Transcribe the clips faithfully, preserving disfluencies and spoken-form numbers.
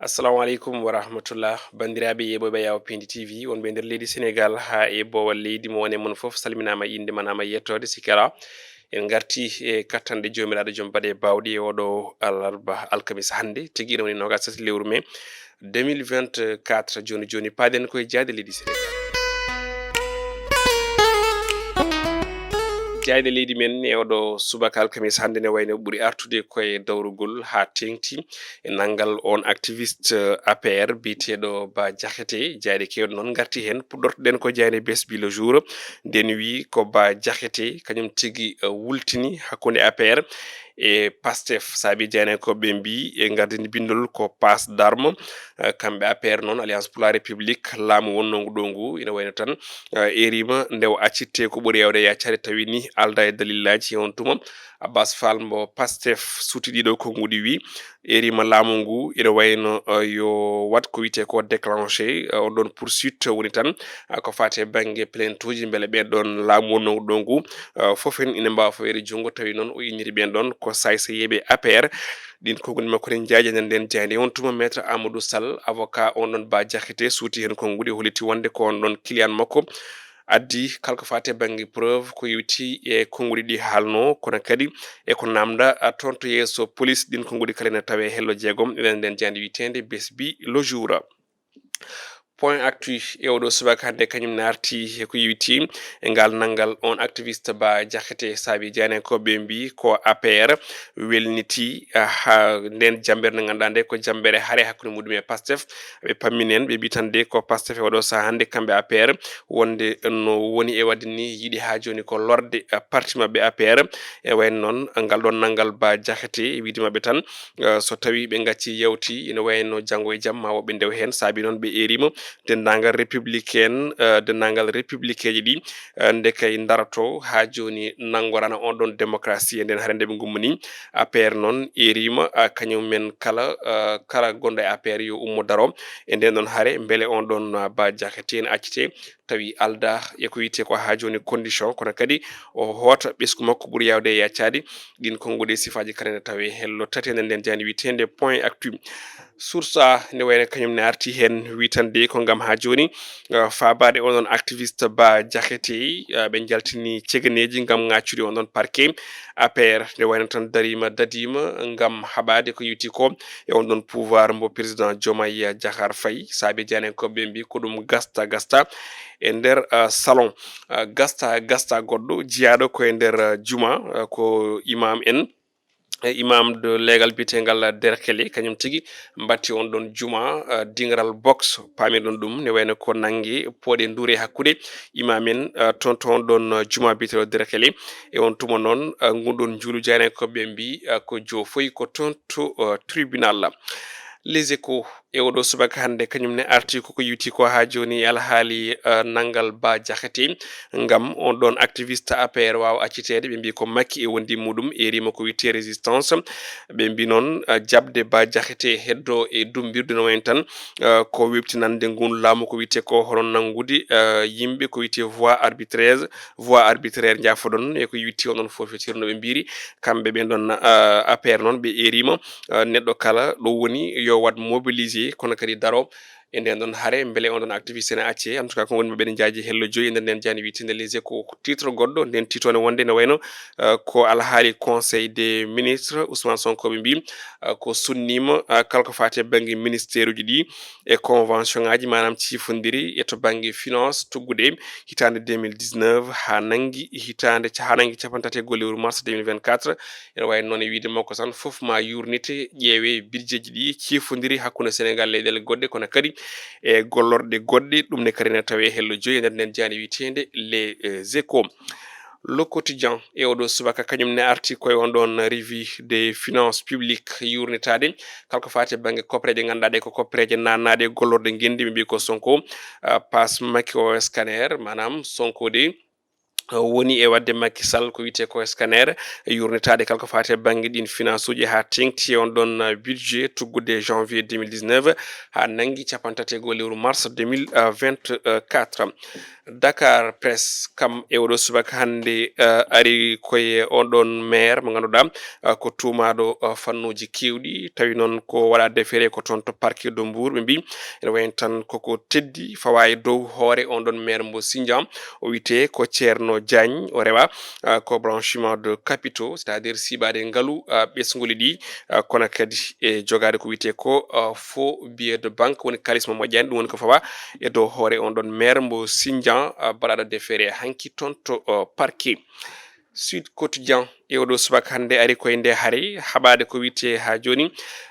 Assalamu aleykum wa rahmatullah. Banndiraaɓe yeeɓooɓe Yawo Pindi T V, wonɓe nder leydi Senegal haa e boowal leydi, mo wone mon fof salminaama, innde ma naama, yettoode sikki alaa. En ngarti e kattanɗe Joomiraaɗo Joom Baɗe Baawɗe e oɗo alarba, alkamis hannde, tigi ina woni noogas tati lewru mai deux mille vingt-quatre. Jooni jooni, paaden ko e jaayde leydi Senegal. Jaayde leydi men e oɗo subaka alkamis hannde ne wayno ɓuri artude ko e dawrugol haa teeŋti e nanngal on activiste, eh, A P R biyeteeɗo Bah Diakhaté. Jaayɗe keewɗe noon ngarti heen. Puɗɗortoɗen ko jaaynde Bes Bi Le Jour. Nden wi ko Bah Diakhaté kañum tigi, eh, wultini hakkunde A P R e Pastef. Saabi jaayndiyankooɓe mbi e ngardini binndol ko passe d'armes. Eh, kamɓe A P R noon, Alliance pour la République, laamu wonnoo ngu ɗo ngu, ina wayno tan, eh, erima nde o accitte ko ɓuri heewde yaccaade, tawi ni aldaa e dalillaaji. E on tuma, Abbas Fall mo Pastef suuti ɗiɗo konnguɗi wi, erima laamu ngu ina wayno, eh, yo waɗ ko wiyetee ko déclenché, eh, on ɗon poursuite woni tan, eh, ko faati e bannge plainte uji, mbele ɓeen ɗon laamu wonnoo ɗo ngu, eh, fof en ina mbaawa faweede junngo, tawi noon o inniri ɓeen ɗon ko saaysayeeɓe A P R. Ɗin konnguɗi makko ɗin njaaji e nder nden jaaynde. On tuma, Maître Amadou Sall, avocat on ɗon Bah Diakhaté, suuti heen konnguɗi, holliti wonde ko on ɗon client makko addi kala ko faati e bannge preuve ko yowiti e konnguɗi ɗi haalno, kono kadi e ko naamnda, a, toon to yeeso police. Ɗin konnguɗi kala ene tawe hello jeegom e nder nden jaaynde wiyeteende Bes Bi Le Jour. Point Actu e oɗo subaka hannde kañum ne arti e ko yowiti e ngal nanngal on activiste Bah Diakhaté. Saabi jaayndiyankooɓe mbi ko A P R welniti, ah, ha nden jammbere nde ngannduɗaa nde ko jammbere hare hakkunde muɗum e Pastef. Ɓe pammini en, ɓe mbi tan de ko Pastef e oɗo sahaa hannde kamɓe A P R wonde no woni e waɗde ni yiɗi haa jooni ko lorde, ah, parti maɓɓe A P R. E wayno noon ngal ɗon nanngal Bah Diakhaté wiide maɓɓe tan, eh, so tawi ɓe ngacci yawti, ina wayno janngo e jam ma woɓɓe ndew heen. Saabi noon ɓe erima denndaangal républicain, eh, denndaangal républicain ji ɗi, eh, nde kay ndaroto haa jooni nanngorana on ɗon démocratie e nden hare nde ɓe ngummani. A P R noon erima, ah, kañum men kala, eh, kala gonɗo e A P R yo ummo daro e nden ɗon hare, mbele on ɗon, ah, Bah Diakhaté ene accite tawi aldaa e ko wiyetee ko haa jooni condition, kono kadi o hoota ɓesngu makko ɓuri yaawde e yaccaade. Ɗin konnguɗi e sifaaji kala ene tawe hello tati e nder nden jaaynde wiyeteende Point Actu. Source A ne wayno kañum ne arti heen, wi tan de ko ngam haa jooni, uh, faabaade on ɗon activiste Bah Diakhaté, uh, ɓe njaltini cegeneeji ngam ŋaccude on ɗon parquet. A P R ne wayno tan dariima, dadiima ngam haɓaade ko yowiti ko e on ɗon pouvoir mbo président Diomaye Diakhar Faye. Saabi jaayndiyankooɓe mbi ko ɗum gasta gasta e nder, uh, salon, uh, gasta gasta goɗɗo jiyaaɗo ko e nder, uh, juma, uh, ko imam en, e imam de leegal biyeteegal Derkele, kañum tigi mbatti on ɗon juma, uh, diŋral box, paamirɗon ɗum, ne wayno ko nannge pooɗe nduure hakkunde imam en, uh, toon, toon ɗon, uh, juma biyeteeɗo Derkele. E on tuma noon, uh, ngun ɗon njuulu jaayndiyankooɓe mbi, uh, ko joofoyi ko toon to, uh, tribunal. Les Échos e oɗo subaka hannde, kañum ne arti koko yewti ko haa jooni e alhaali, uh, nanngal Bah Diakhaté, ngam on ɗon activiste A P R waawa acciteede. Ɓe mbi ko Macky e wondi muɗum e rima ko wiyetee résistance. Ɓe mbi noon, uh, jaɓde Bah Diakhaté heddo e dumbirde no wayi tan, uh, ko weɓtinande ngun laamu ko wiyetee ko hono nanngude, uh, yimɓe ko wiyetee voix arbitraire, voix arbitraire, njaafoɗon, e ko yewti on ɗon forfaiture no ɓe mbiri. Kamɓe ɓen ɗon, uh, A P R noon ɓe erima, uh, neɗɗo kala ɗo woni yo waɗ mobilisé, kono kadi daro e nden ɗon hare, mbele on ɗon activiste ene acce. En tout cas, ko woni maɓɓe ene njaaji hello joyi e nder nden jaaynde wiyeteende Les Échos. Titre goɗɗo, nden titre ne wonde ne wayno, uh, ko alhaali Conseil des ministres, Ousmane Sonko ɓe mbi, uh, ko sunnima, uh, kala ko faati e bannge ministère uji ɗi e convention ngaji, maanaam ciifondiri e to bannge finance tuggude hitaande deux mille dix-neuf haa nanngi hitaande ca-, haa nanngi cappanɗe tati e goho lewru mars deux mille vingt-quatre. Ene wayi noon e wiyde makko tan, fof ma yurnite, ƴeewe bidjeji ɗi ciifondiri hakkunde Senegal leyɗeele goɗɗe, kono kadi e gollorɗe goɗɗe. Ɗum ne kadi ne tawe hello joyi e nder nden jaaynde wiyeteende Les Échos. Le Quotidien e oɗo subaka kañum ne arti koye on ɗon revue des finances publiques, yurnitaade kala ko faati e bannge koppereeje ngannduɗaa ɗe ko koppereeje naatnaaɗe e gollorɗe ngenndi, ɓe mbi ko Sonko, uh, passe Macky o scanner, maanaam Sonko de woni e waɗde Macky Sall ko wiyetee ko scanner, yurnitaade kala ko faati e bannge ɗiin finance uji haa teeŋti e on ɗoon, uh, budget tuggude janvier deux mille dix-neuf haa nanngi cappanɗe tati e go'o lewru mars deux mille vingt-quatre. Dakar Presse kam e oɗo subaka hannde, uh, ari koye on ɗoon maire mo ngannduɗaa, uh, ko tuumaaɗo, uh, fannuuji keewɗi, tawi noon ko waɗa defere ko toon to parquet de Mbour, ɓe mbi ene wayi tan koko teddi fawa e dow hoore on ɗoon maire mbo Sindian, o wiyetee ko Ceerno Diagne, o rewa, uh, ko blanchiment de capitaux, c'est-à-dire siiɓaade ngalu, uh, ɓesnguli ɗi, uh, kono kadi e jogaade ko wiyetee ko, uh, faux billet de banque, woni kaalis mo moƴƴaani, ɗum woni ko fawa e dow hoore on ɗoon maire mbo Sindian, uh, baɗaaɗo defere hanki toon to, uh, parquet. Sud Quotidien e oɗo subaka hannde ari koye nde hare haɓaade ko wiyetee haa jooni,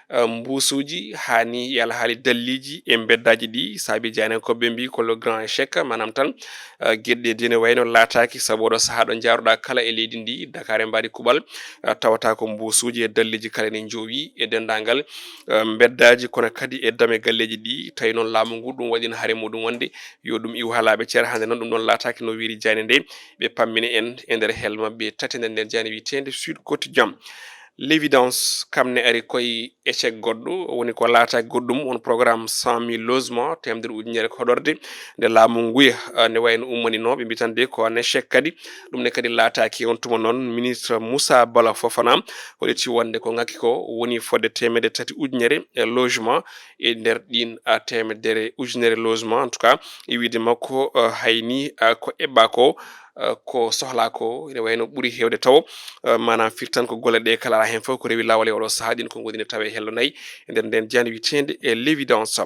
uh, mbuusuuji haa ni e alhaali dalliiji e mbeddaaji ɗi, saabi jaaynakooɓe mbi ko le grand échec, maanaam tan, uh, geɗe ɗe ene wayno laataaki, sabu oɗo sahaa ɗo njaaruɗaa kala e leydi ndi, Dakar e mbaadi kuɓal, uh, tawata ko mbuusuuji e dalliiji kala ene njoowi e denndaangal, uh, mbeddaaji, kono kadi e dame galleeji ɗi, tawi noon laamu ngu ɗum waɗi hare muɗum wonde yo ɗum iw haalaaɓe ceer. Hannde noon ɗum ɗoon laataaki no wiiri jaaynde nde, ɓe pammini en e nder helma ɓe tati nder nder jaaynde wiyeteende Sud Quotidien. L'évidence kam ne ari koye échec goɗɗo, woni ko laataaki goɗɗum, on programme cent mille logements, teemedere ujunere hoɗorde nde laamu nguya, uh, ne wayno ummaninooɓe mbi tan de ko un échec kadi. Ɗum ne kadi laataaki on tuma noon, ministre Moussa Bala Fofana holliti wonde ko ngakki ko woni fodde teemedere tati ujunere e logement e nder ɗiin, uh, teemedere ujunere logement, en tout cas e wiide makko, uh, hayni, uh, ko eɓɓa ko, uh, ko sohla ko ene wayno ɓuri heewde tawo, uh, maanaam firtan ko golle ɗe kala alaa heen fof ko rewi laawol e oɗo sahaa, ɗiin ko ngoni ne tawe hello nayi e nder nden jande wiyeteende e l'évidence.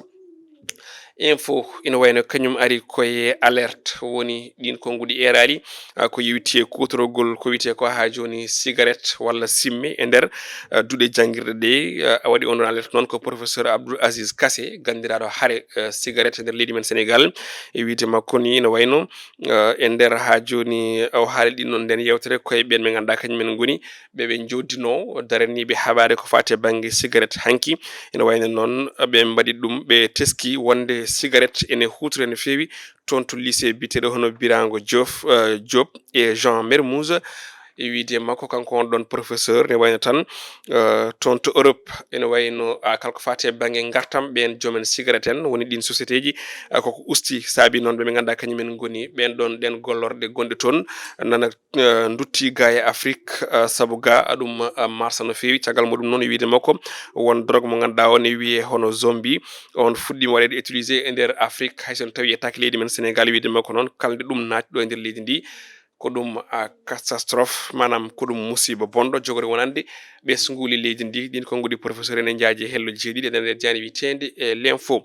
Info ina wayno kañum ari koye alerte, woni ɗiin konnguɗi eeraali, uh, ko yewti e kuutorogol ko wiyetee ko haa jooni cigarette walla simme e nder, uh, duɗe janngirɗe ɗe, uh, waɗi on alerte noon ko professeur Abdoul Aziz Kassé, ganndiraaɗo hare, uh, cigarette e nder leydi men Sénégal. E wiide makko ni ina wayno, uh, e nder haa jooni o haali ɗin noon nden yewtere koye ɓeen ɓe ngannduɗaa kañum en ngoni ɓe ɓe njoddinoo daraniiɓe haɓaade ko faati e bannge cigarette hanki. Ina wayno noon ɓe mbaɗi ɗum, ɓe teski wonde cigarette ene huutoree no feewi toon to lycée biyeteeɗo hono Birango Diouf, uh, Diop e Jean Mermoz. E wiide makko kanko on ɗoon professeur ne wayno tan, uh, toon to Europe ene wayno, uh, kala ko faati e bannge ngartam ɓeen joomen cigarette en woni ɗiin société ji, uh, koko usti saabi noon ɓe ɓe ngannduɗaa kañum en ngoni ɓeen ɗoon ɗeen gollorɗe gonɗe toon nana, uh, ndutti ga e Afrique, uh, sabu ga ɗum, uh, marsa no feewi. Caggal muɗum noon e wiide makko won drogue mo ngannduɗaa o ne wiyee hono zombie, on fuɗɗiima waɗeede utilisé e nder Afrique, hay so tawi yettaaki leydi men Sénégal. E wiide makko noon kala nde ɗum naati ɗo e nder leydi ndi ko ɗum, uh, catastrophe, maanaam ko ɗum musiba bonɗo jogori wonande ɓesnguuli leydi ndi. Ɗiin konnguɗi professeur ene njaaji hello jeeɗiɗi e nder jaaynde wiyeteende e l'info.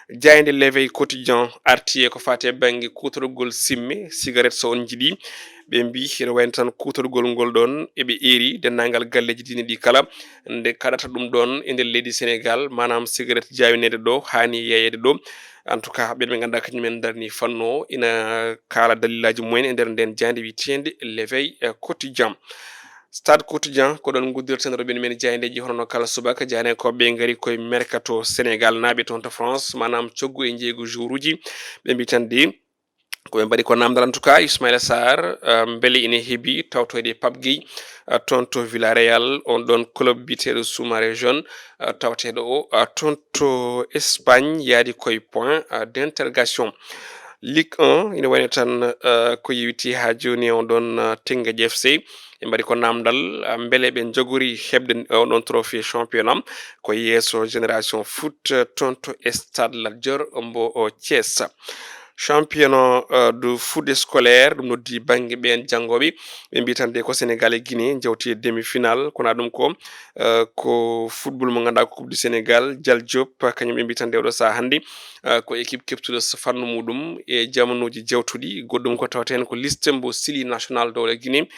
Jaaynde L'éveil Quotidien arti e ko faati e bannge kuutorgol simme cigarette so on njiɗi. Ɓe mbi ene wayno tan kuutorgol ngol ɗoon eɓe eeri denndaangal galleeji diine ɗi kala nde kaɗata ɗum ɗoon e nder leydi Sénégal, maanaam cigarette jaawineede ɗo haani yeeyeede ɗo. En tout cas ɓeen ɓe ngannduɗaa kañum en darni fannu o ina kaala dalilaaji mumen e nder nden jaaynde wiyeteende L'éveil, uh, Quotidien. Stade Quotidien ko ɗoon nguddirten roɓɓe men jaayndeeji hono no kala subaka. Jaaynakooɓe ɓe ngari koye mercato Sénégal naaɓe toon to France, maanaam coggu e njeeygu joueuruuji. Ɓe mbi tan de ko ɓe mbaɗi ko naamndal, en tout cas Ismaïla Sarr, uh, mbele ine heɓi tawtoyde Pape Gueye, uh, toon to Villarreal, on ɗoon club biyeteeɗo Sous-Marin Jaune, uh, tawteeɗo o, uh, toon to Espagne, yaadi koye point, uh, d'interrogation. Ligue un ina wayno tan, uh, ko yewti haa jooni on ɗoon, uh, Teungueth F C. Ɓe mbaɗi ko naamndal, uh, mbele ɓe njogori heɓde on ɗoon trophée championnat ko yeeso Génération Foot, uh, toon to stade Lat Dior mbo o Thiès. Championnat, uh, du foot scolaire, ɗum noddi bannge ɓeen janngooɓe. Ɓe mbi tan de ko Sénégal e Guinée njawti e demi-finale, kono ɗum ko, uh, ko football mo ngannduɗaa ko Coupe du Sénégal. Dial Diop, kañum ɓe mbi tan de oɗo sahaa hannde, uh, ko équipe keɓtuɗo so fannu muɗum e jamanuuji jawtuɗi. Goɗɗum ko tawata heen ko liste mbo sili national dowla Guinée.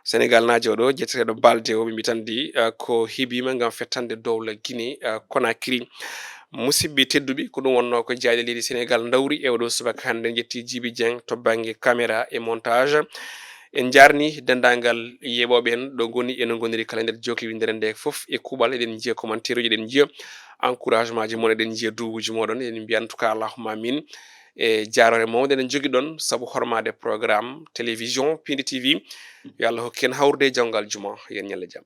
Sénégal naajo ɗo, jeteteeɗo Balde o, ɓe mbi tan de, uh, ko heɓiima ngam fettande dowla Guinée, uh, Conakry. Musidɓe tedduɓe, ko ɗum wonnoo ko jaaynde leydi Sénégal ndawri e oɗo subaka hannde. Njetti Djiby Dieng to bannge caméra e montage. En njaarni denndaangal yeeɓooɓe en ɗo ngoni e no ngoniri kala nder joki winndere nde fof e kuuɓal. Eɗen njiya commentaire uji, eɗen njiya encouragement ji mon, eɗen njiya duwuuji moɗon. Eɗen mbiya en tout cas allahumma amin. e jaaroore mawde nde njogiɗon sabu hormaade programme télévision Pindi T V. Yo Allah hokku en hawrude e janngo aljuma. Yo en ñalle jam.